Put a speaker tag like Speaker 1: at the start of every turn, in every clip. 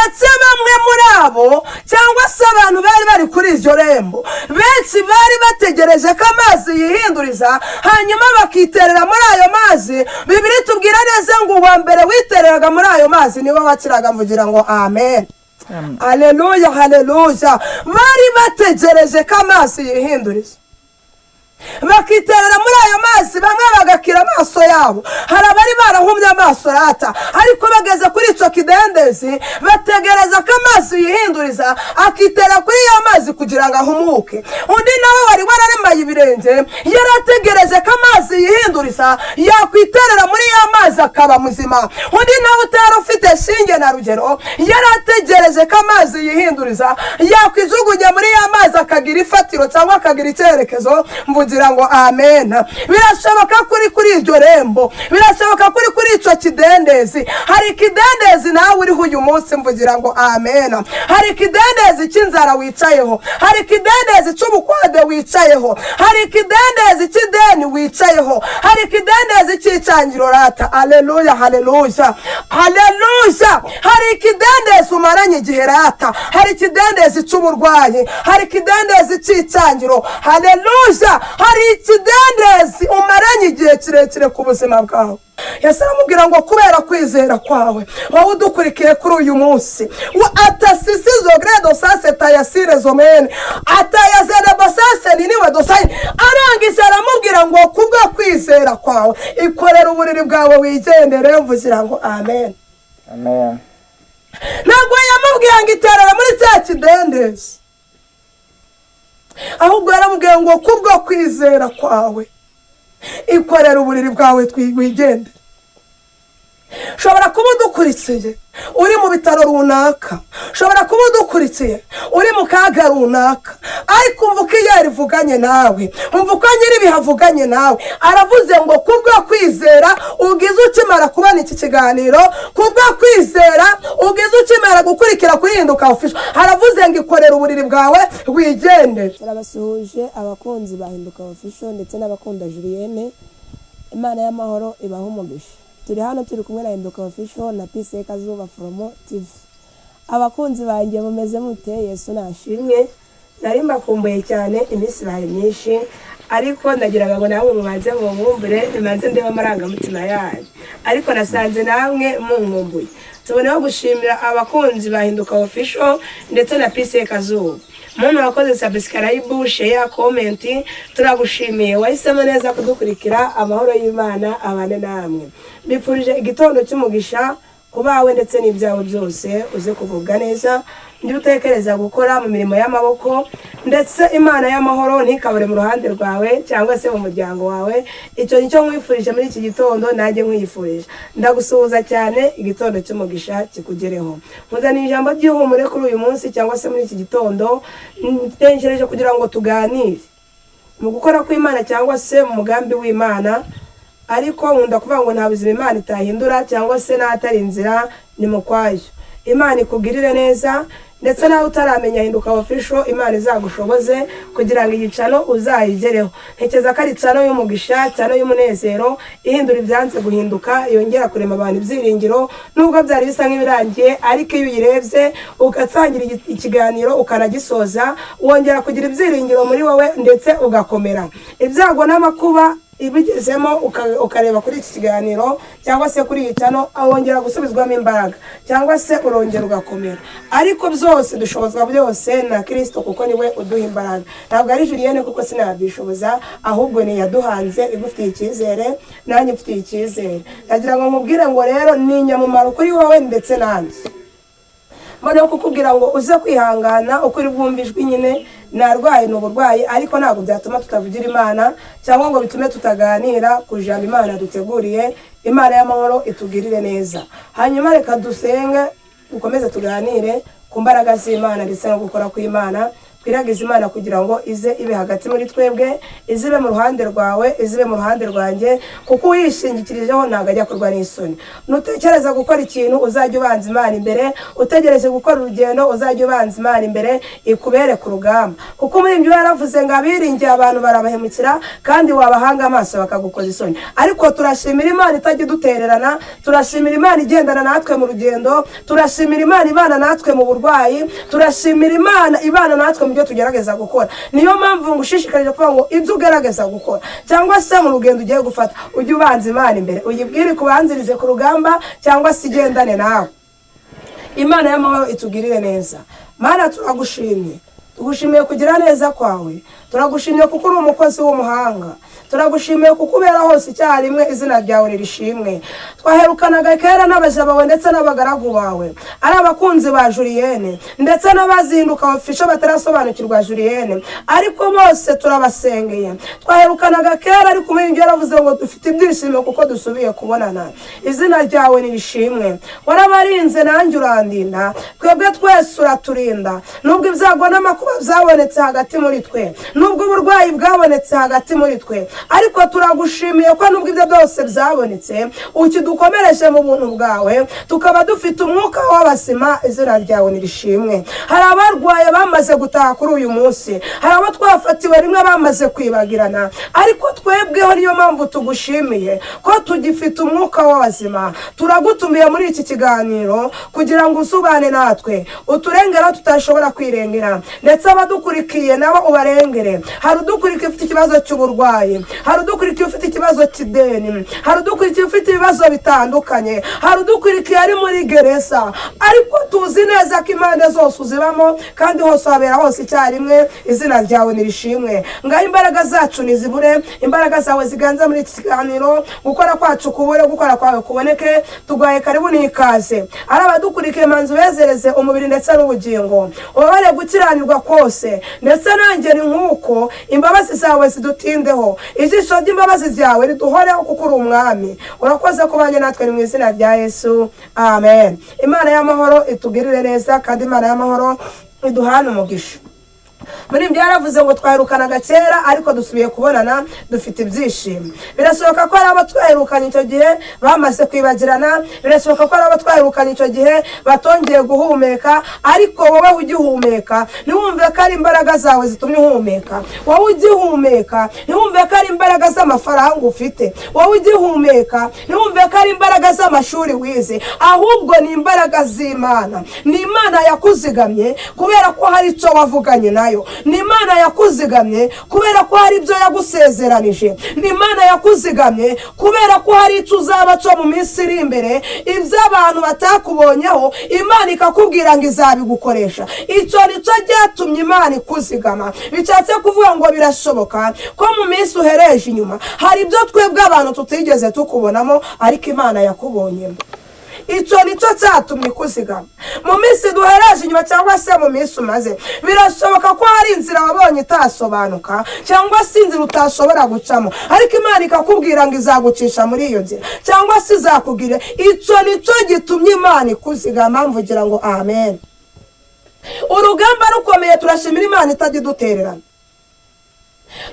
Speaker 1: Ndetse bamwe muri abo, cyangwa se abantu bari bari kuri iryo rembo, benshi bari bategereje ko amazi yihinduriza, hanyuma bakiterera muri ayo mazi. Bibiliya itubwira neza ngo uwa mbere witereraga muri ayo mazi niwe wakiraga. Mvugira ngo amen. Haleluya, haleluya. Bari bategereje ko amazi yihinduriza, bakiterera muri ayo mazi, bamwe bagakira amaso yabo. Hari abari barahumye amaso rata, ariko bageze kuri icyo kidendezi bategereza ko amazi yihinduriza, akitera kuri ya mazi kugira ngo ahumuke. Undi nawe wari wararemaye ibirenge yari ategereje ko amazi yihinduriza, yakwiterera muri ya mazi akaba muzima. Undi nawe utari ufite shinge na rugero yari ategereje ko amazi yihinduriza, yakwijugunya muri ya mazi akagira ifatiro cyangwa akagira icyerekezo. Mvugira ngo amen. Birashoboka ko uri kuri iryo rembo, birashoboka ko uri kuri icyo kidendezi. Hari ikidendezi nawe uriho uyu munsi. Mvugira ngo amen. Hari ikidendezi cy'inzara wicayeho, hari ikidendezi cy'ubukwade wicayeho, hari ikidendezi cy'ideni wicayeho, hari ikidendezi cy'icyangiro rata. Aleluya, haleluya, haleluya. Hari ikidendezi umaranye igihe rata, hari ikidendezi cy'uburwayi, hari ikidendezi cy'icyangiro. Haleluya. Hari ikidendezi umaranye igihe kirekire ku buzima bwawe. Yesu aramubwira ngo kubera kwizera kwawe, wowe udukurikiye kuri uyu munsi, atasisizo gredo sase tayasire zomene atayazere basase niniwe dosayi. Arangije aramubwira ngo kubwo kwizera kwawe, ikorera uburiri bwawe wigendere. Mvugira ngo amen.
Speaker 2: Amen.
Speaker 1: Ntabwo yamubwiye ngo iterere muri cya kidendezi, ahubwo yaramubwiye ngo kubwo kwizera kwawe, ikorera uburiri bwawe wigendere. Ushobora kuba udukurikiye uri mu bitaro runaka, ushobora kuba udukurikiye uri mu kaga runaka, ariko umva uko iyo rivuganye nawe, umva uko nyir'ibihe avuganye nawe. Aravuze ngo kubwo kwizera ubwiza ukimara kubona iki kiganiro, kubwo kwizera ubwiza ukimara gukurikira kuri Hinduka Official, aravuze ngo ikorera uburiri bwawe wigendere.
Speaker 3: Turabasuhuje abakunzi ba Hinduka Official ndetse n'abakunda Julienne. Imana y'amahoro ibaha umugisha. Turi hano turi kumwe na Hinduka Official na Pise Kazuba Foromo TV. Abakunzi banjye, mumeze mute? Yesu nashimwe. Nari mbakumbuye cyane, iminsi ibaye myinshi, ariko ndagiraga ngo namwe mubanze munkumbure, mubanze ndebe amarangamutima yanyu, ariko nasanze namwe munkumbuye. Tuboneho gushimira abakunzi ba Hinduka Official ndetse na Pise Kazuba. Muntu wakoze subscribe, share, comment, turagushimiye, wahisemo neza kudukurikira. Amahoro y'Imana abane namwe. Mbifurije igitondo cy'umugisha ku bawe ndetse n'ibyawe byose, uze kugubwa neza ibyo utekereza gukora mu mirimo y'amaboko, ndetse Imana y'amahoro ntikabure mu ruhande rwawe cyangwa se mu muryango wawe. Icyo nicyo nkwifurije muri iki gitondo, nanjye nkwifurije. Ndagusuhuza cyane, igitondo cy'umugisha kikugereho. Nkuzaniye ijambo ry'ihumure kuri uyu munsi cyangwa se muri iki gitondo. Ntekereje kugira ngo tuganire mu gukora kw'Imana cyangwa se mu mugambi w'Imana, ariko nkunda kuvuga ngo nta buzima Imana itahindura cyangwa se n'ahatari inzira ni mu kwayo. Imana ikugirire neza, ndetse nawe utaramenya Hinduka Official, Imana izagushoboze kugira ngo iyi channel uzayigereho. Ntekereza ko ari channel y'umugisha, channel y'umunezero, ihindura ibyanze guhinduka, yongera kurema abantu ibyiringiro nubwo byari bisa nk'ibirangiye. Ariko iyo uyirebye ugatangira ikiganiro ukanagisoza, wongera kugira ibyiringiro muri wowe ndetse ugakomera. Ibyago n'amakuba ibigezemo, ukareba kuri iki kiganiro cyangwa se kuri iyi channel, wongera gusubizwamo imbaraga cyangwa se urongera ugakomera. Ariko byose dushobozwa byose na Kirisito, kuko niwe uduha imbaraga. Ntabwo ari Julienne, kuko sinabyishoboza, ahubwo ni yaduhanze igufitiye icyizere, nanjye mfitiye icyizere. Ndagira ngo nkubwire ngo rero ni inyamumaro kuri wowe ndetse nanjye. Mbona kukubwira ngo uze kwihangana uko uri bwumve ijwi nyine, narwaye, ni uburwayi, ariko ntabwo byatuma tutavugira Imana cyangwa ngo bitume tutaganira ku ijambo Imana duteguriye. Imana y'amahoro itugirire neza. Hanyuma reka dusenge, dukomeze tuganire ku mbaraga z'Imana ndetse no gukora kw'Imana.
Speaker 1: Twiragize Imana kugira ngo ize ibe hagati muri twebwe, ize ibe mu ruhande rwawe, ize ibe mu ruhande rwanjye, kuko uyishingikirijeho ntabwo ajya kurwa n'isoni. Nutekereza gukora ikintu, uzajya ubanza Imana imbere. Utegereje gukora urugendo, uzajya ubanza Imana imbere, ikubere ku rugamba, kuko umuririmbyi we yaravuze ngo abiringiye abantu barabahemukira, kandi wabahanga amaso bakagukoza isoni. Ariko turashimira Imana itajya idutererana, turashimira Imana igendana natwe mu rugendo, turashimira Imana ibana natwe mu burwayi, turashimira Imana ibana natwe mu byo tugerageza gukora. Niyo mpamvu ngushishikarije kuvuga ngo ibyo ugerageza gukora cyangwa se mu rugendo ugiye gufata, ujye ubanza Imana imbere, uyibwire ikubanzirize ku rugamba cyangwa se igendane nawe. Imana y'amahoro itugirire neza. Mana, turagushimye, tugushimiye kugira neza kwawe, turagushimiye kuko uri umukozi w'umuhanga, turagushimiye kuko ubera hose icyarimwe. Izina ryawe ririshimwe. Twaherukanaga kera n'abaja bawe ndetse n'abagaragu bawe, ari abakunzi ba Julienne ndetse n'abazinduka Official batarasobanukirwa Julienne, ariko bose turabasengeye. Twaherukanaga kera, ariko umuririmbyi yaravuze ngo dufite ibyishimo kuko dusubiye kubonana. Izina ryawe nirishimwe. Warabarinze, nanjye urandinda, twebwe twese uraturinda. Nubwo ibyago n'amakuba byabonetse hagati muri twe, nubwo uburwayi bwabonetse hagati muri twe, ariko turagushimiye ko nubwo ibyo byose byabonetse, ukidukomereje mu buntu bwawe, tukaba dufite umwuka w'abazima. Izina ryawe nirishimwe. Hari abarwaye bamaze gutaha kuri uyu munsi, hari abo twafatiwe rimwe bamaze kwibagirana, ariko twebweho niyo mpamvu tugushimiye ko tugifite umwuka w'abazima. Turagutumiye muri iki kiganiro kugira ngo usubane natwe, uturengere aho tutashobora kwirengera, ndetse abadukurikiye nabo ubarengere. Hari udukurikiye ufite ikibazo cy'uburwayi, hari udukurikiye ufite ikibazo cy'ideni, hari udukurikiye ufite ibibazo bitandukanye, hari udukurikiye ari muri gereza, ariko tuzi neza ko impande zose uzibamo kandi hose habera hose icyarimwe. Izina ryawe nirishimwe. Ngaho imbaraga zacu nizibure, imbaraga zawe ziganza muri iki kiganiro, gukora kwacu kubure, gukora kwawe kuboneke. Tuguhaye karibu n'ikaze. Ari abadukurikiye, manzi ubezereze umubiri ndetse n'ubugingo, ubabare gukiranirwa kose, ndetse nanjye ni nk'uko. Imbabazi zawe zidutindeho, ijisho ry'imbabazi ryawe riduhoreho, kuko uri umwami. Urakoze kubanye natwe, ni mu izina rya Yesu, amen. Imana y'amahoro itugirire neza, kandi Imana y'amahoro iduhane umugisha. Muri ibyo yaravuze ngo twaherukanaga kera, ariko dusubiye kubonana, dufite ibyishimo. Birashoboka ko hari abo twaherukanye icyo gihe bamaze kwibagirana, birashoboka ko hari abo twaherukanye icyo gihe batongeye guhumeka, ariko wowe ugihumeka, ntiwumve ko ari imbaraga zawe zitumye uhumeka. Wowe ugihumeka, ntiwumve ko ari imbaraga z'amafaranga ufite. Wowe ugihumeka, ntiwumve ko ari imbaraga z'amashuri wize, ahubwo ni imbaraga z'Imana. Ni Imana yakuzigamye kubera ko hari icyo wavuganye nayo, ni Imana yakuzigamye kubera ko hari ibyo yagusezeranije, ni Imana yakuzigamye kubera ko hari icyo uzaba cyo mu minsi iri imbere. Ibyo abantu batakubonyeho, Imana ikakubwira ngo izabigukoresha. Icyo ni cyo cyatumye Imana ikuzigama. Bishatse kuvuga ngo birashoboka ko mu minsi uhereje inyuma hari ibyo twebwe abantu tutigeze tukubonamo, ariko Imana yakubonyemo. Icyo ni cyo cyatumye ikuzigama. Mu minsi duhereje inyuma cyangwa se mu minsi umaze, birashoboka ko hari inzira wabonye itasobanuka cyangwa se inzira utashobora gucamo, ariko Imana ikakubwira ngo izagucisha muri iyo nzira cyangwa se izakubwira. Icyo ni cyo gitumye Imana ikuzigama. Mvugira ngo amen. Urugamba rukomeye, turashimira Imana itajya idutererana,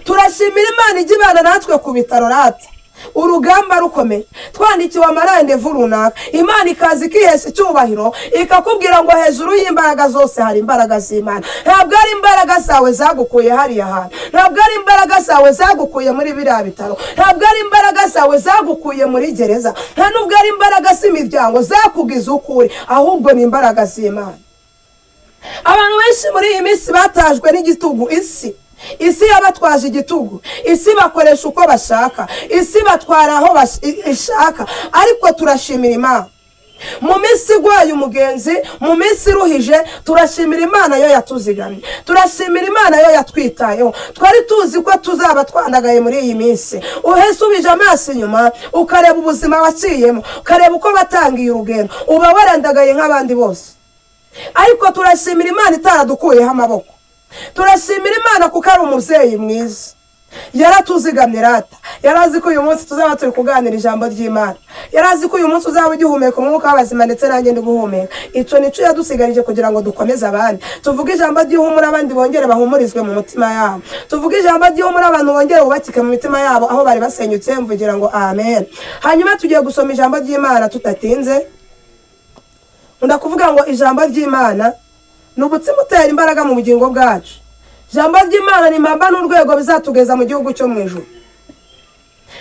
Speaker 1: turashimira Imana ijya ibana natwe ku bitaro. Rata urugamba rukomeye, twandikiwe amarandevu runaka, Imana ikaza ikihesha icyubahiro, ikakubwira ngo hejuru y'imbaraga zose hari imbaraga z'Imana. Ntabwo ari imbaraga zawe zagukuye hariya hantu, ntabwo ari imbaraga zawe zagukuye muri biriya bitaro, ntabwo ari imbaraga zawe zagukuye muri gereza, nta nubwo ari imbaraga z'imiryango zakugize ukuri, ahubwo ni imbaraga z'Imana. Abantu benshi muri iyi minsi batajwe n'igitugu, isi yabatwaje igitugu, isi bakoresha uko bashaka, isi batwara aho ishaka, ariko turashimira Imana mu minsi igoye umugenzi, mu minsi iruhije. Turashimira Imana yo yatuzigamye, turashimira Imana yo yatwitayeho. Twari tuzi ko tuzaba twandagaye muri iyi minsi. Uhesubije amaso inyuma, ukareba ubuzima waciyemo, ukareba uko batangiye urugendo, uba warandagaye nk'abandi bose, ariko turashimira Imana itaradukuyeho amaboko. Turashimira Imana kuko ari umubyeyi mwiza. Yaratuzigamye rata, yari azi ko uyu munsi tuzaba turi kuganira ijambo ry'Imana, yari azi ko uyu munsi uzaba ugihumeka umwuka w'abazima, ndetse nanjye ndi guhumeka. Icyo nicyo yadusigarije kugira ngo dukomeze abandi, tuvuge ijambo ry'ihumure, abandi bongere bahumurizwe mu mitima yabo. Tuvuge ijambo ry'ihumure, abantu bongere bubakike mu mitima yabo aho bari basenyutse. Mvugira ngo amen. Hanyuma tugiye gusoma ijambo ry'Imana tudatinze. Nkunda kuvuga ngo ijambo ry'Imana ni umutsima utera imbaraga mu bugingo bwacu. Ijambo ry'Imana ni impamba n'urwego bizatugeza mu gihugu cyo mu ijuru.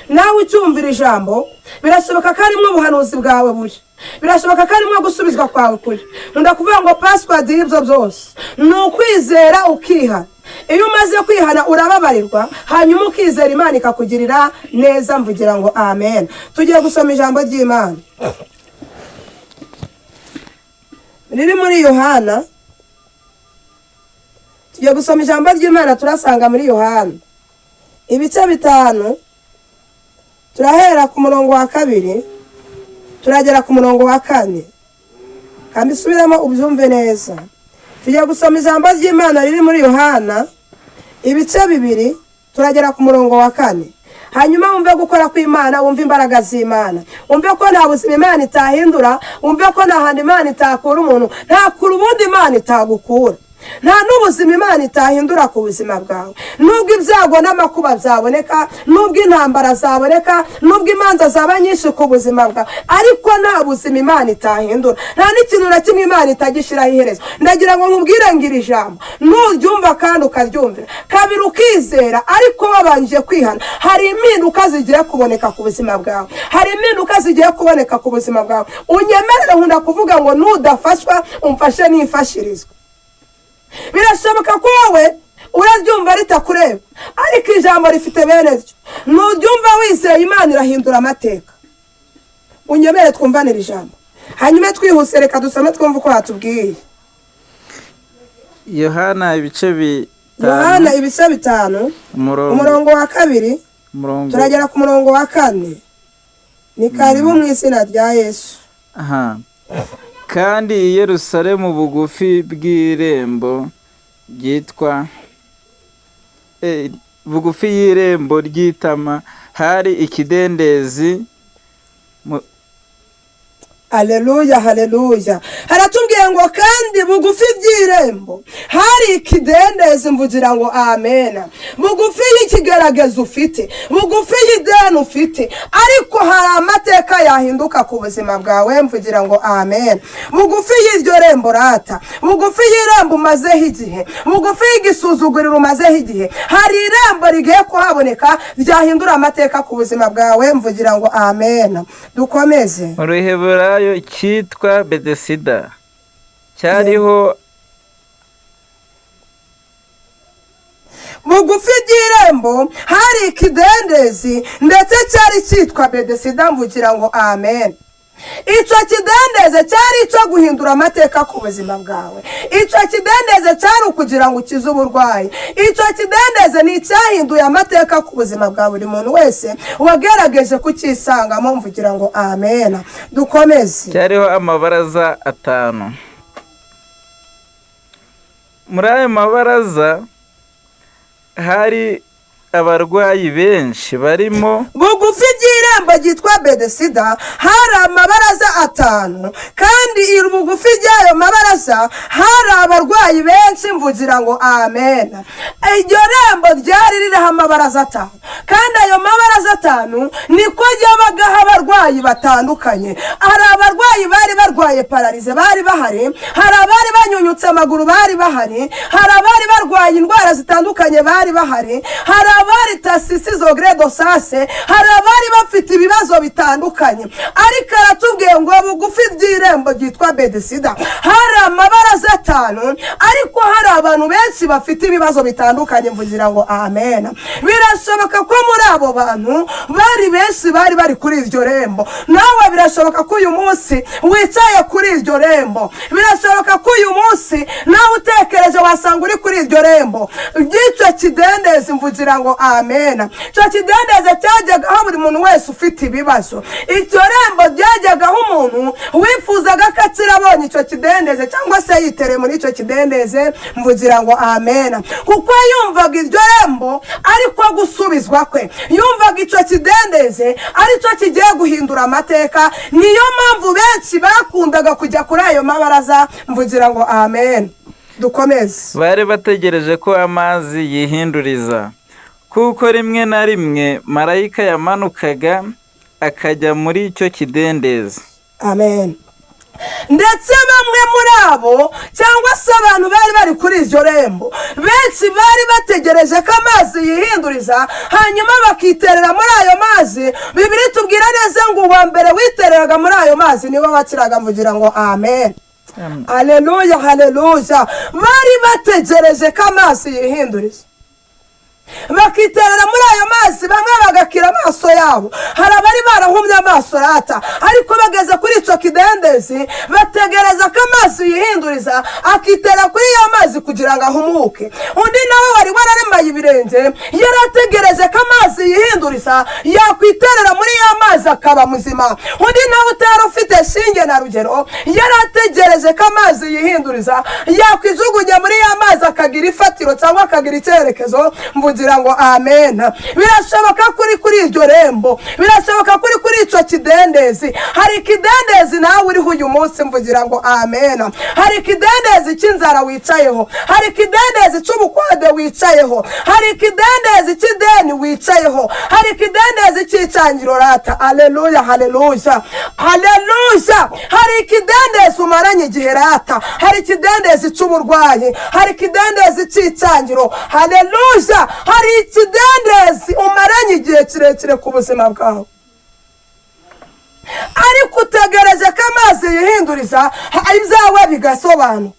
Speaker 1: Nawe ucyumvira ijambo, birashoboka ko harimo ubuhanuzi bwawe buri, birashoboka ko harimo gusubizwa kwawe kuri. Nkunda kuvuga ngo password y'ibyo byose ni ukwizera ukihana. Iyo umaze kwihana urababarirwa, hanyuma ukizera Imana ikakugirira neza. Mvugira ngo amen. Tugiye gusoma ijambo ry'Imana riri muri Yohana. Tugiye gusoma ijambo ry'Imana turasanga muri Yohana ibice 5, turahera ku murongo wa 2 turagera ku murongo wa 4. Kandi isubiremo ubyumve neza. Tugiye gusoma ijambo ry'Imana riri muri Yohana ibice 2, turagera ku murongo wa 4. Hanyuma wumve gukora kw'Imana, wumve imbaraga z'Imana, wumve ko nta buzima Imana itahindura, wumve ko nta hantu Imana itakura umuntu, nta kure ubundi Imana itagukura, nta n'ubuzima Imana itahindura ku buzima bwawe. Nubwo ibyago n'amakuba byaboneka, nubwo intambara zaboneka, nubwo imanza zaba nyinshi ku buzima bwawe, ariko nta buzima Imana itahindura, nta n'ikintu na kimwe Imana itagishyiraho iherezo. Ndagira ngo nkubwire ngo iri jambo nuryumva kandi ukaryumvira kabiri ukizera, ariko wabanje kwihana, hari impinduka zigiye kuboneka ku buzima bwawe, hari impinduka zigiye kuboneka ku buzima bwawe. Unyemerere, nkunda kuvuga ngo nudafashwa umfashe nifashirizwe. Birashoboka ko wowe uraryumva ritakureba, ariko ijambo rifite bene ryo. Nuryumva wizeye, Imana irahindura amateka. Unyemere twumvanire ijambo, hanyuma twihuse reka dusome twumve uko hatubwiye.
Speaker 2: Yohana ibice
Speaker 1: Yohana
Speaker 2: 5,
Speaker 1: ibice 5,
Speaker 2: umurongo
Speaker 1: umurongo wa 2
Speaker 2: umurongo
Speaker 1: turagera ku murongo wa 4. Ni karibu mu izina rya Yesu.
Speaker 2: Aha. Kandi i Yerusalemu bugufi bw'irembo ryitwa bugufi y'irembo ry'itama hari ikidendezi
Speaker 1: Aleluya, haleluya! Haratubwiye ngo kandi bugufi by'irembo hari ikidendezi. Mvugira ngo amena. Bugufi y'ikigaragazo ufite, bugufi y'ideni ufite, ariko hari amateka yahinduka ku buzima bwawe. Mvugira ngo amen. Bugufi y'iryo rembo rata, bugufi y'irembo umazeho igihe, bugufi y'igisuzuguriro umazeho igihe, hari irembo rigiye kuhaboneka ryahindura amateka ku buzima bwawe. Mvugira ngo amen. Dukomeze.
Speaker 2: Mu Ruheburayo cyitwa Betesida, cyariho
Speaker 1: Bugufi ry'irembo hari ikidendezi, ndetse cyari cyitwa Bedesida. Mvugira ngo amen. Icyo kidendezi cyari icyo guhindura amateka ku buzima bwawe. Icyo kidendezi cyari ukugira ngo ukize uburwayi. Icyo kidendezi ni icyahinduye amateka ku buzima bwa buri muntu wese wagerageje kucyisangamo. Mvugira ngo amen. Dukomeze.
Speaker 2: Cyariho amabaraza 5. Muri ayo mabaraza hari abarwayi benshi barimo.
Speaker 1: Bugufi ry'irembo ryitwa Bedesida hari amabaraza 5, kandi bugufi ry'ayo mabaraza hari abarwayi benshi. Mvugira ngo amen. Iryo rembo ryari ririho amabaraza 5, kandi ayo mabaraza 5 niko yabagaho abarwayi batandukanye. Hari abarwayi bari barwaye pararize bari bahari, hari abari banyunyutse amaguru bari bahari, hari abari barwaye indwara zitandukanye bari bahari, hari abari tasisi zogredo sase, hari abari bafite ibibazo bitandukanye. Ariko aratubwiye ngo bugufi by'irembo ryitwa Bedesida hari amabaraza 5, ariko hari abantu benshi bafite ibibazo bitandukanye. Mvugira ngo amen. Birashoboka ko muri abo bantu bari benshi bari bari kuri iryo rembo, nawe birashoboka ko uyu munsi wicaye kuri iryo rembo. Birashoboka ko uyu munsi nawe utekereje. wasanga uri kuri iryo rembo ry'icyo kidendezi. Mvugira ngo amena. Icyo kidendezi cyajyagaho buri muntu wese ufite ibibazo. Iryo rembo ryajyagaho umuntu wifuzaga ko akira abonye icyo kidendezi, cyangwa se yitereye muri icyo kidendezi. Mvugira ngo amena. Kuko yumvaga iryo rembo ariko gusubizwa kwe, yumvaga icyo kidendezi aricyo kigiye guhindura amateka. Niyo mpamvu benshi bakundaga kujya kuri ayo mabaraza. Mvugira ngo amen. Dukomeze.
Speaker 2: Bari bategereje ko amazi yihinduriza, kuko rimwe na rimwe marayika yamanukaga akajya muri icyo kidendezi.
Speaker 1: Amen. Ndetse bamwe muri abo, cyangwa se abantu bari bari kuri iryo rembo, benshi bari bategereje ko amazi yihinduriza, hanyuma bakiterera muri ayo mazi. Bibiliya itubwira neza ngo uwa mbere witereraga muri ayo mazi niwe wakiraga. Mvugira ngo amen. Haleluya, haleluya. Bari bategereje ko amazi yihinduriza, bakiterera muri ayo mazi, bamwe bagakira amaso yabo. Hari abari barahumye amaso rata, ariko bageze kuri icyo kidendezi bategereza ko amazi yihinduriza, akitera kuri ya mazi kugira ngo ahumuke. Undi nawe wari wararemaye ibirenge yari ategereje ko amazi yihinduriza, yakwiterera muri ya mazi akaba muzima. Undi nawe utari ufite shinge na rugero yari ategereje ko amazi yihinduriza, yakwijugunya muri ya mazi akagira ifatiro cyangwa akagira icyerekezo. Mvugira ngo amen. Birashoboka ko uri kuri iryo rembo, birashoboka ko uri kuri icyo kidendezi. Hari ikidendezi nawe uriho uyu munsi. Mvugira ngo amen. Hari ikidendezi cy'inzara wicayeho, hari ikidendezi cy'ubukwade wicayeho, hari ikidendezi cy'ideni wicayeho, hari ikidendezi cy'icyangiro rata. Aleluya, haleluya, haleluya. Hari ikidendezi umaranye igihe rata, hari ikidendezi cy'uburwayi, hari ikidendezi cy'icyangiro. Haleluya. Hari ikidendezi umaranye igihe kirekire ku buzima bwawe, ariko utegereje ko amazi yihinduriza, ibyawe bigasobanuka.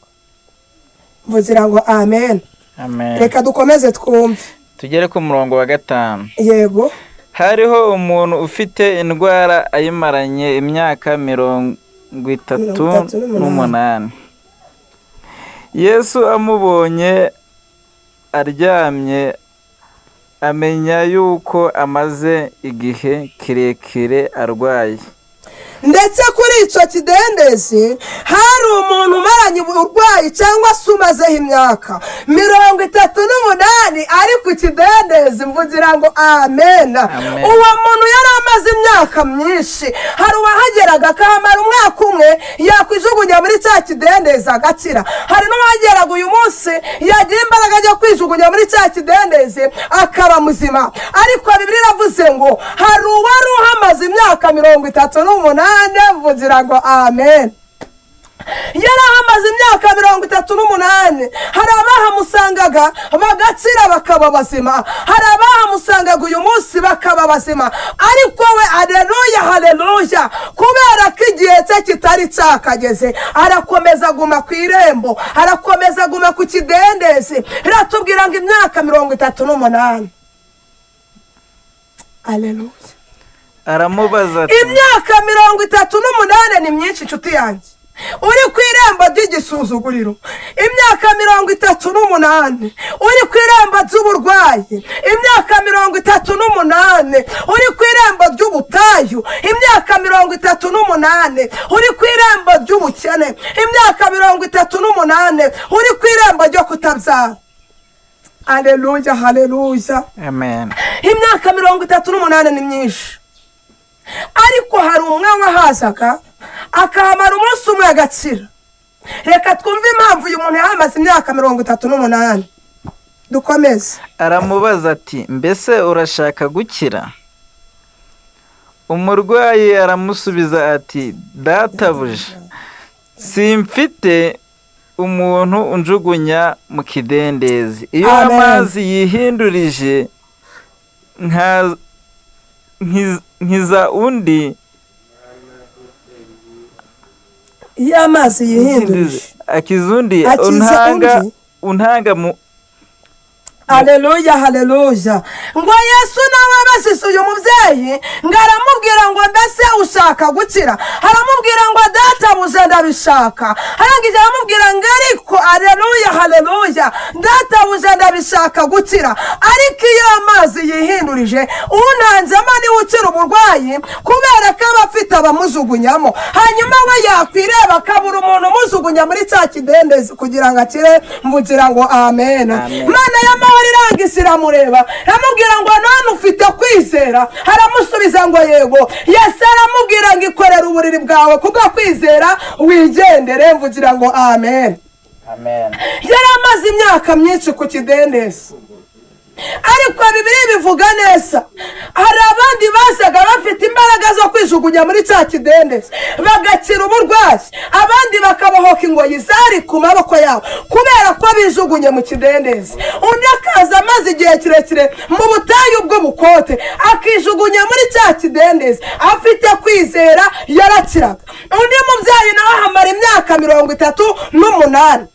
Speaker 1: Mvugira ngo amen.
Speaker 2: Amen.
Speaker 1: Reka dukomeze twumve.
Speaker 2: Tugere ku murongo wa 5.
Speaker 1: Yego.
Speaker 2: Hariho umuntu ufite indwara ayimaranye imyaka 38.
Speaker 1: 38.
Speaker 2: Yesu amubonye aryamye, amenya yuko amaze igihe kirekire arwaye.
Speaker 1: Ndetse kuri icyo kidendezi hari umuntu umaranye uburwayi, cyangwa se umazeho imyaka 38 ari ku kidendezi. Mvugira ngo amen.
Speaker 2: Amen.
Speaker 1: Uwo muntu yari amaze imyaka myinshi. Hari uwahageraga akahamara umwaka umwe, yakwijugunya muri cya kidendezi agakira. Hari n'uwahageraga uyu munsi, yagira imbaraga ajya kwijugunya muri cya kidendezi akaba muzima. Ariko Bibiliya iravuze ngo hari uwari uhamaze imyaka 38. Mvugira ngo amen. Yari ahamaze imyaka 38. Hari abahamusangaga bagakira bakaba bazima, hari abahamusangaga uyu munsi bakaba bazima, ariko we, aleluya, haleluya, kubera ko igihe cye kitari cyakageze, arakomeza aguma ku irembo, arakomeza aguma ku kidendezi. Iratubwira ngo imyaka 38. Aleluya.
Speaker 2: Aramubaza ati:
Speaker 1: Imyaka 38 ni myinshi, inshuti yanjye. Uri ku irembo ry'igisuzuguriro imyaka 38, uri ku irembo ry'uburwayi imyaka 38, uri ku irembo ry'ubutayu imyaka 38, uri ku irembo ry'ubukene imyaka 38, uri ku irembo ryo kutabyara. Aleluya, haleluya.
Speaker 2: Amen.
Speaker 1: Imyaka 38 ni myinshi, ariko hari umwe wahazaga akahamara umunsi umwe agakira. Reka twumve impamvu uyu muntu yahamaze imyaka 38. Dukomeze.
Speaker 2: Aramubaza ati: "Mbese urashaka gukira?" Umurwayi aramusubiza ati: "Databuja, simfite umuntu unjugunya mu kidendezi iyo
Speaker 1: Amen.
Speaker 2: amazi yihindurije, nkiza undi."
Speaker 1: Iyo amazi yihindurije.
Speaker 2: Akiza undi.
Speaker 1: Akiza
Speaker 2: untanga
Speaker 1: undi.
Speaker 2: Untanga mu
Speaker 1: Aleluya, haleluya. Ngo Yesu nawe abajije uyu mubyeyi, ngo aramubwira ngo: "Mbese ushaka gukira?" Aramubwira ngo: "Databuja, ndabishaka." Arangije aramubwira ngo ariko Aleluya, haleluya. Databuja, ndabishaka gukira. Ariko iyo amazi yihindurije, unanzemo niwe ukira uburwayi, kubera ko aba afite abamujugunyamo. Hanyuma we yakwireba akabura umuntu umujugunya muri cya kidendezi kugira ngo akire. Mvugira ngo amen.
Speaker 2: Amen.
Speaker 1: Imana y'amahoro irangise iramureba, iramubwira ngo: "None ufite kwizera?" Aramusubiza ngo: "Yego." Yesu aramubwira ngo: "Ikorere uburiri bwawe kubwo kwizera, wigendere." Mvugira ngo amen.
Speaker 2: Amen.
Speaker 1: Yari amaze imyaka myinshi ku kidendezi, ariko Bibiliya bivuga neza, hari abandi bazaga bafite imbaraga zo kwijugunya muri cya kidendezi bagakira uburwayi, abandi bakabohoka ingoyi zari ku maboko yabo kubera ko bijugunye mu kidendezi. Undi akaza amaze igihe kirekire mu butayu bw'ubukote, akijugunya muri cya kidendezi afite kwizera, yarakiraga. Undi mubyeyi nawe ahamara imyaka 38.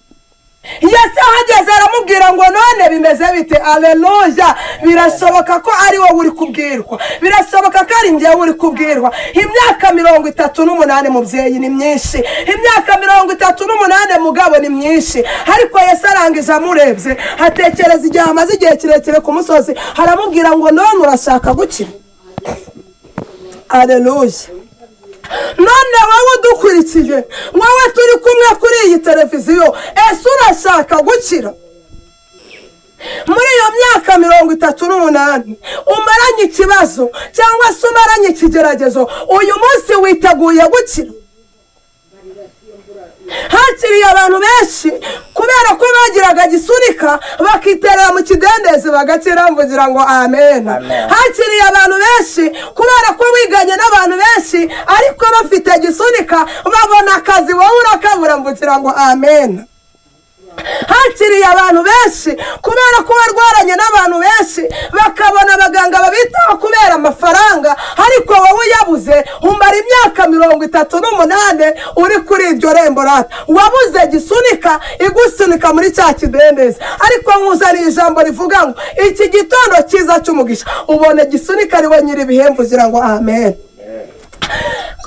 Speaker 1: Yesu ahageze aramubwira ngo: "None bimeze bite?" Aleluya. Birashoboka ko ari wowe uri kubwirwa, birashoboka ko ari njyewe uri kubwirwa. Imyaka 38, mubyeyi, ni myinshi. Imyaka 38, mugabo, ni myinshi. Ariko Yesu arangije amurebye, atekereza igihe amaze igihe kirekire ku musozi, aramubwira ngo: "None urashaka gukira?" Aleluya. None wowe udukurikiye, wowe turi kumwe kuri iyi televiziyo, ese urashaka gukira? Muri iyo myaka 38 umaranye ikibazo cyangwa se umaranye ikigeragezo, uyu munsi witeguye gukira? Hakiriye abantu benshi kubera ko bagiraga gisunika, bakiterera mu kidendezi bagakira. Mvugira ngo amen.
Speaker 2: Amen.
Speaker 1: Hakiriye abantu benshi kubera ko wiganye n'abantu benshi ariko bafite gisunika, babona akazi, wowe urakabura. Mvugira ngo amen. Hakiriye abantu benshi kubera ko warwaranye n'abantu benshi, bakabona abaganga babitaho kubera amafaranga, ariko wowe uyabuze, umara imyaka 38 uri kuri iryo rembo. Rata, wabuze gisunika igusunika muri cya kidendezi. Ariko nkuzaniye ijambo rivuga ngo iki gitondo cyiza cy'umugisha, ubone gisunika ari we nyiri ibihembo. Ugira ngo amen.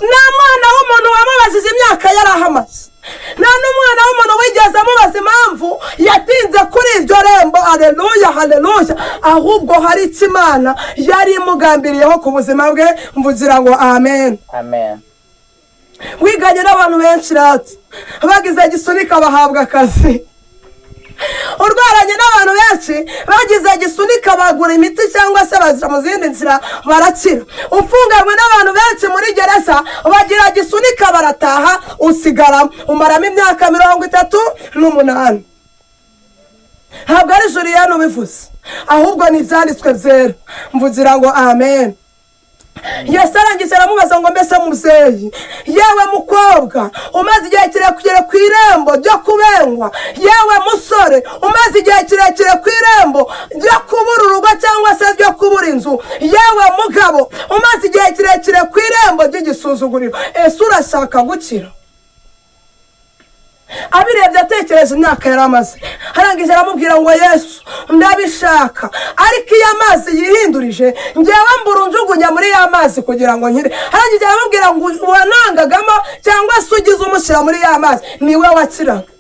Speaker 1: Nta mwana w'umuntu wamubajije imyaka yari ahamaze, nta n'umwana w'umuntu wigeze amubaza impamvu yatinze kuri iryo rembo. Aleluya, haleluya. Ahubwo hari icyo Imana yari imugambiriyeho ku buzima bwe. Mvugira ngo amen.
Speaker 2: Amen.
Speaker 1: Wiganye n'abantu benshi, rati bagize gisunika bahabwa akazi. Urwaranye n'abantu benshi bagize gisunika, bagura imiti cyangwa se bazira mu zindi nzira, barakira. Ufunganywe n'abantu benshi muri gereza, bagira gisunika barataha, usigara umaramo imyaka 38. Ntabwo ari Juliyani ubivuze, ahubwo ni ibyanditswe byera. Mvugira ngo amen. Yesu arangije aramubaza ngo: "Mbese mubyeyi, yewe mukobwa umaze igihe kirekire ku irembo ryo kubengwa, yewe musore umaze igihe kirekire ku irembo ryo kubura urugo cyangwa se ryo kubura inzu, yewe mugabo umaze igihe kirekire ku irembo ry'igisuzuguriro, ese urashaka gukira?" Abirebye, atekereje imyaka yari amaze, arangije aramubwira ngo: "Yesu, ndabishaka, ariko iyo amazi yihindurije, ngewe mbura unjugunya muri ya mazi kugira ngo nkire." Arangije aramubwira ngo: "Wanangagamo cyangwa se ugize umushyira muri ya mazi, niwe wakiraga."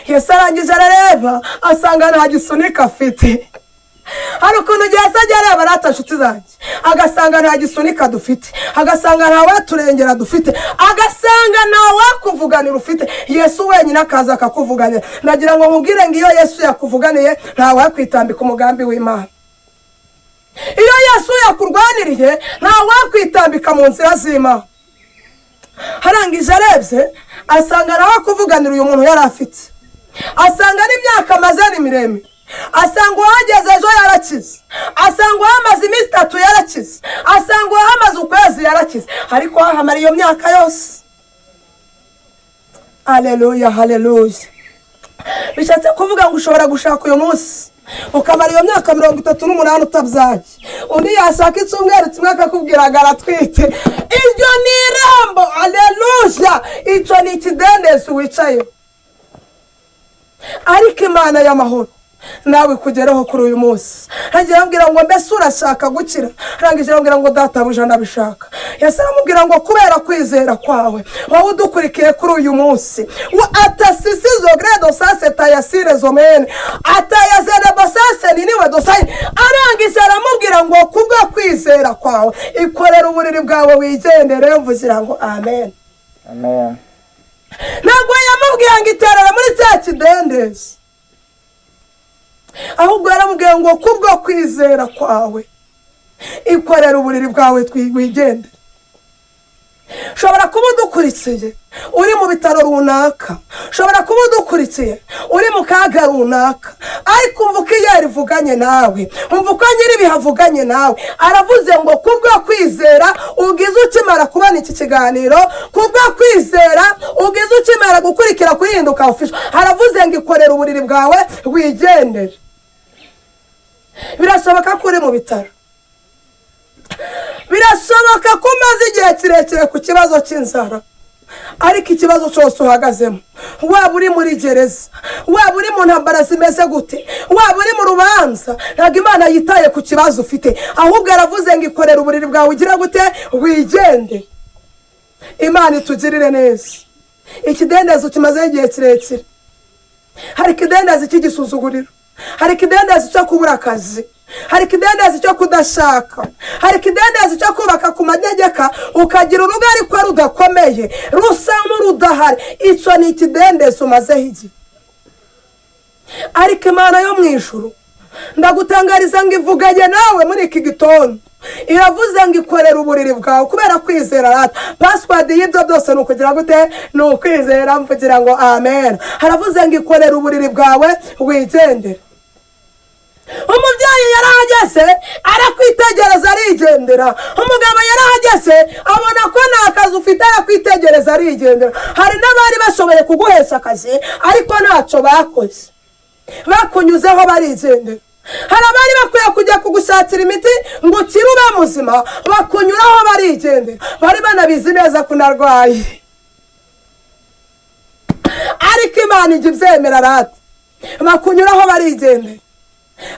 Speaker 1: Yesu arangije arareba, asanga nta gisunika afite. Hari ukuntu igihe ajya areba, arata nshuti zanjye, agasanga nta gisunika dufite, agasanga nta waturengera dufite, agasanga nta wakuvuganira ufite. Yesu wenyine akaza akakuvuganira. Ndagira ngo nkubwire ngo iyo Yesu yakuvuganiye, nta wakwitambika umugambi w'Imana. Iyo Yesu yakurwaniriye, nta wakwitambika mu nzira z'Imana. Harangije arebye, asanga nawe kuvuganira uyu muntu yari afite, asanga n'imyaka amaze ni miremire, asanga uwahageze ejo yarakize, asanga uwahamaze iminsi 3 yarakize, asanga uwahamaze ukwezi yarakize, ariko wahamara iyo myaka yose. Aleluya, haleluya. Bishatse kuvuga ngo ushobora gushaka uyu munsi ukamara iyo myaka 38 utabyaye. Undi yashaka icyumweru kimwe akakubwira ngo aratwite. Iryo ni irembo. Aleluya. Icyo ni ikidendezi wicayeho, ariko Imana y'amahoro nawe ikugeraho kuri uyu munsi. Hagiye arambwira ngo: "Mbese urashaka gukira?" Arangije arambwira ngo: "Databuja, ndabishaka." Yase aramubwira ngo: "Kubera kwizera kwawe." Wowe udukurikiye kuri uyu munsi, atasisizo gredo. mwene atayazerabasase niniwe dosayi. Arangiza aramubwira ngo kubwo kwizera kwawe ikorera uburiri bwawe wigendere. Mvugira ngo amen.
Speaker 2: Amen.
Speaker 1: Ntabwo yamubwiye ngo iterere muri cya kidendezi, ahubwo yaramubwiye ngo kubwo kwizera kwawe ikorera uburiri bwawe wigendere. Ushobora kuba udukurikiye uri mu bitaro runaka, ushobora kuba udukurikiye uri mu kaga runaka, ariko umva uko iyo ivuganye nawe, umva uko nyir'ibihe avuganye nawe. Aravuze ngo kubwo kwizera ubwiza ukimara kubona iki kiganiro, kubwo kwizera ubwiza ukimara gukurikira kuri Hinduka Official, aravuze ngo ikorere uburiri bwawe wigendere. Birashoboka ko uri mu bitaro, birashoboka ko umaze igihe kirekire ku kibazo cy'inzara, ariko ikibazo cyose uhagazemo, waba uri muri gereza, waba uri mu ntambara zimeze gute, waba uri mu rubanza, ntabwo Imana yitaye ku kibazo ufite, ahubwo aravuze ngo ikorere uburiri bwawe ugira gute? Wigende. Imana itugirire neza. Ikidendezi kimazeho igihe kirekire, hari ikidendezi cy'igisuzuguriro, hari ikidendezi cyo kubura akazi, hari ikidendezi cyo kudashaka, hari ikidendezi cyo kubaka ku manegeka ukagira urugo ariko rudakomeye, rusa n'urudahari. Icyo ni ikidendezi umazeho igihe. Ariko Imana yo mu ijuru, ndagutangariza ngo ivuganye nawe muri iki gitondo, iravuze ngo ikorere uburiri bwawe kubera kwizera. Rata password y'ibyo byose ni ukugira gute? Ni ukwizera. Mvugira ngo amen. Haravuze ngo ikorere uburiri bwawe wigendere. Umubyeyi yarahageze arakwitegereza arigendera. Umugabo yarahageze abona ko nta kazi ufite arakwitegereza arigendera. Hari n'abari bashoboye kuguhesha akazi ariko ntacyo bakoze, bakunyuzeho barigendera. Hari abari bakwiye kujya kugushakira imiti ngo ukire ube muzima, bakunyuraho barigendera, bari banabizi neza ko unarwaye. Ariko Imana ijya ibyemera rata, bakunyuraho barigendera.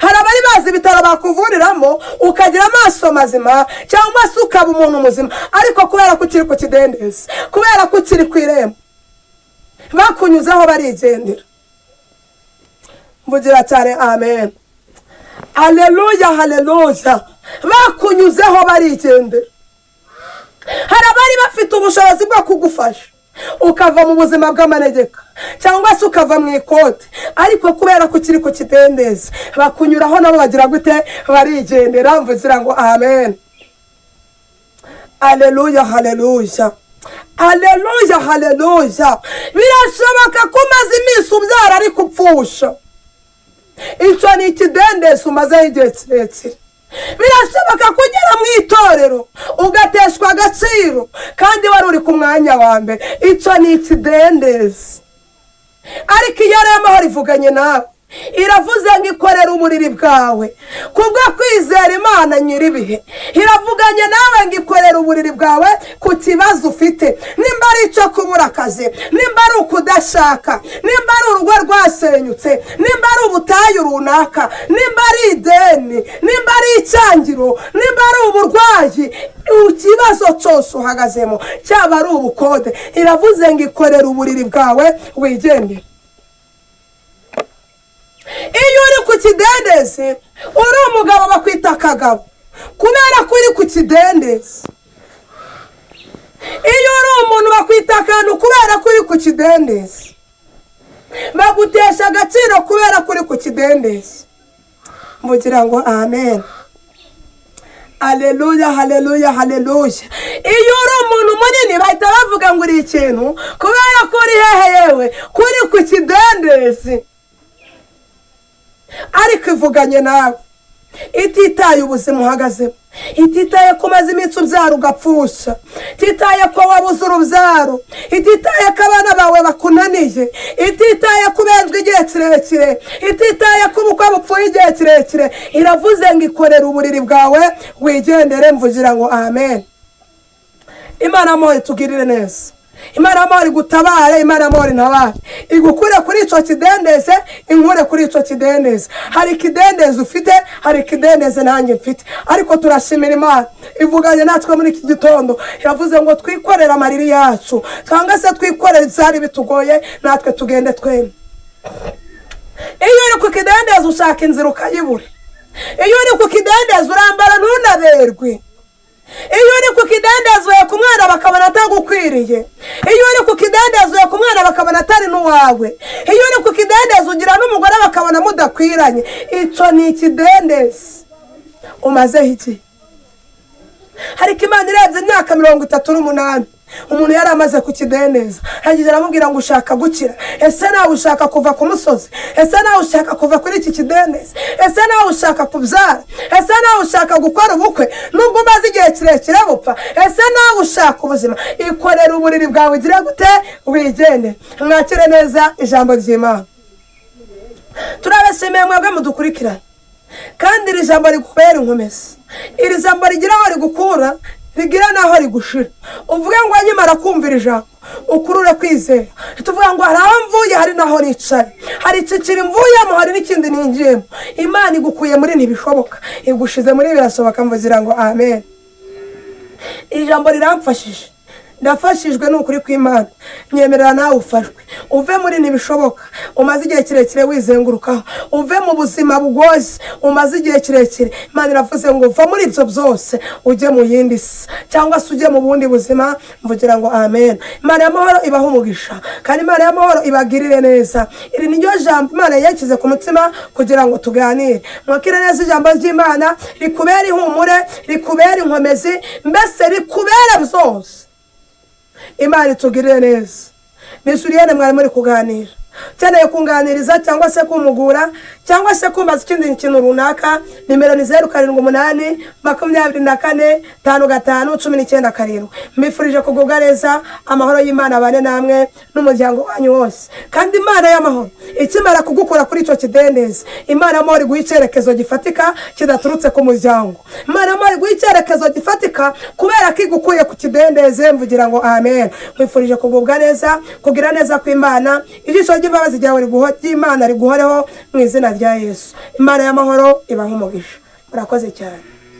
Speaker 1: Hari abari bazi ibitaro bakuvuriramo ukagira amaso mazima cyangwa se ukaba umuntu muzima, ariko kubera ko ukiri ku kidendezi, kubera ko ukiri ku irembo, bakunyuzeho barigendera. Mvugira cyane amen. Aleluya, haleluya. Bakunyuzeho barigendera. Hari abari bafite ubushobozi bwo kugufasha ukava mu buzima bw'amanegeka cyangwa se ukava mu ikote, ariko kubera ko ukiri ku kidendezi bakunyuraho nabo bagira gute? Barigendera. Mvugira ngo amen. Aleluya, haleluya, aleluya, haleluya. Birashoboka ko umaze iminsi ubyara ariko upfusha. Icyo ni ikidendezi umazeho igihe kirekire. Birashoboka ko ugera mu itorero ugateshwa agaciro kandi wari uri ku mwanya wa mbere. Icyo ni ikidendezi. Ariko iyo ari amahoro ivuganye nawe, iravuze ngo ikorere uburiri bwawe kubwo kwizera Imana nyir'ibihe. Iravuganye nawe ngo ikorere uburiri bwawe ku kibazo ufite, nimba ari icyo kubura akazi, nimba ari ukudashaka, nimba ari urugo rwasenyutse, nimba ari ubutayu runaka, nimba ari ideni, nimba ari icyangiro, nimba ari uburwayi, ikibazo cyose uhagazemo, cyaba ari ubukode, iravuze ngo ikorere uburiri bwawe wigendere. Iyo uri ku kidendezi uri umugabo bakwita akagabo kubera ko uri ku kidendezi. Iyo uri umuntu bakwita akantu kubera ko uri ku kidendezi. Bagutesha agaciro kubera ko uri ku kidendezi. Mvugira ngo amen. Aleluya, haleluya, haleluya. Iyo uri umuntu munini bahita bavuga ngo uri ikintu kubera ko uri hehe? Yewe, kuri ku kidendezi. Ariko ivuganye nawe ititaye ubuzima uhagazemo, ititaye ko umaze iminsi ubyara ugapfusha, ititaye ko wabuze urubyaro, ititaye ko abana bawe bakunaniye, ititaye ko ubenzwe igihe kirekire, ititaye ko ubukwe bupfuye igihe kirekire, iravuze ngo ikorere uburiri bwawe wigendere. Mvugira ngo amen. Imana amahoro itugirire neza. Imana y'amahoro igutabare. Imana y'amahoro intabare, igukure kuri icyo kidendezi, inkure kuri icyo kidendezi. Hari ikidendezi ufite, hari ikidendezi nanjye mfite, ariko turashimira Imana ivuganye natwe muri iki gitondo. Yavuze ngo twikorere amariri yacu cyangwa se twikorere ibyari bitugoye, natwe tugende twemye. Iyo uri ku kidendezi ushaka inzira ukayibura. Iyo uri ku kidendezi urambara ntunaberwe. Iyo uri ku kidendezi uheka umwana bakabona atagukwiriye. Iyo uri ku kidendezi uheka umwana bakabona atari n'uwawe. Iyo uri ku kidendezi ugira n'umugore bakabona mudakwiranye. Icyo ni ikidendezi umazeho iki? Ariko Imana irebye imyaka 38 umuntu yari amaze ku kidendezi, arangije aramubwira ngo ushaka gukira? Ese nawe ushaka kuva ku musozi? Ese nawe ushaka kuva kuri iki kidendezi? Ese nawe ushaka kubyara? Ese nawe ushaka gukora ubukwe nubwo umaze igihe kirekire bupfa? Ese nawe ushaka ubuzima? Ikorera uburiri bwawe ugire gute? Wigende. Mwakire neza ijambo ry'Imana. Turabashimiye mwebwe mudukurikirane, kandi iri jambo rigubera inkomezi. Iri jambo rigira aho rigukura, rigira n'aho rigushira. Uvuge ngo nkimara kumva iri jambo, ukurure kwizera. Tuvuga ngo hari aho mvuye, hari n'aho nicaye, hari icyiciro mvuyemo, hari n'ikindi ninjiyemo. Imana igukuye muri ntibishoboka, igushize muri birasohoka. Mvugira ngo amen. Iri jambo riramfashije, ndafashijwe, ni ukuri kw'Imana. Nyemerera nawe ufashwe, uve muri ntibishoboka umaze igihe kirekire wizengurukaho, uve mu buzima bugoye umaze igihe kirekire. Imana iravuze ngo va muri ibyo byose ujye mu yindi si, cyangwa se ujye mu bundi buzima. Mvugira ngo amen. Imana y'amahoro ibahe umugisha, kandi Imana y'amahoro ibagirire neza. Iri ni ryo jambo Imana yashyize ku mutima kugira ngo tuganire. Mwakire neza ijambo ry'Imana, rikubere ihumure, rikubere inkomezi, mbese rikubere byose. Imana itugirire neza. Ni Julienne mwari muri kuganira. Ukeneye kunganiriza cyangwa se kumugura cyangwa se kumbaza ikindi kintu runaka, nimero ni 0782455197. Mbifurije kugubwa neza, amahoro y'Imana abane namwe n'umuryango wanyu wose. Kandi Imana y'amahoro ikimara kugukura kuri icyo kidendezi, Imana y'amahoro iguha icyerekezo gifatika kidaturutse ku muryango. Imana y'amahoro iguha icyerekezo gifatika kubera ko igukuye ku kidendezi. Mvugira ngo amen. Nkwifurije kugubwa neza, kugira neza kw'Imana. Ijisho ry'imbabazi ryawe ry'Imana riguhoreho mu izina rya Yesu. Imana y'amahoro ibahe umugisha. Murakoze cyane.